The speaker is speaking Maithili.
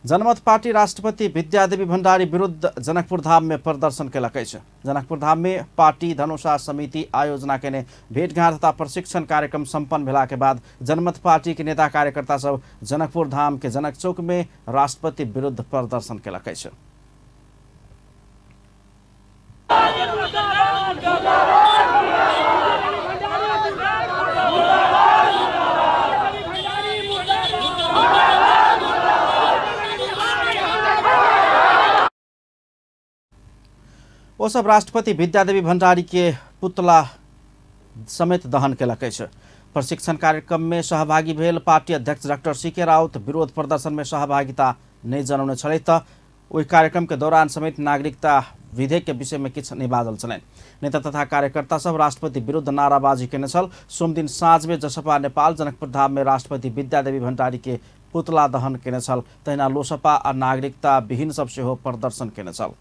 जनमत पार्टी राष्ट्रपति विद्यादेवी भण्डारी विरुद्ध जनकपुर धाम में प्रदर्शन केलक अछि। जनकपुर धाम में पार्टी धनुषा समिति आयोजना केने भेंटघाट तथा प्रशिक्षण कार्यक्रम सम्पन्न भेला के बाद जनमत पार्टी के नेता कार्यकर्ता सब जनकपुर धाम के जनक चौक में राष्ट्रपति विरुद्ध प्रदर्शन केलक अछि। ओ सब राष्ट्रपति विद्यादेवी भण्डारी के पुतला समेत दहन केलक अछि। प्रशिक्षण कार्यक्रम में सहभागी भेल पार्टी अध्यक्ष डॉक्टर सी के राउत विरोध प्रदर्शन में सहभागिता नहि जनौने छलथि त ओहि कार्यक्रम के दौरान समेत नागरिकता विधेयक के विषय में किछु नहि बाजल छलनि। नेता तथा कार्यकर्ता सब राष्ट्रपति विरुद्ध नाराबाजी केने छल। सोमदिन साँझ में जसपा नेपाल जनकपुर धाम में राष्ट्रपति विद्यादेवी भण्डारी के पुतला दहन केने छल। तहिना लोसपा आ नागरिकता विहीन सब सेहो प्रदर्शन केने छल।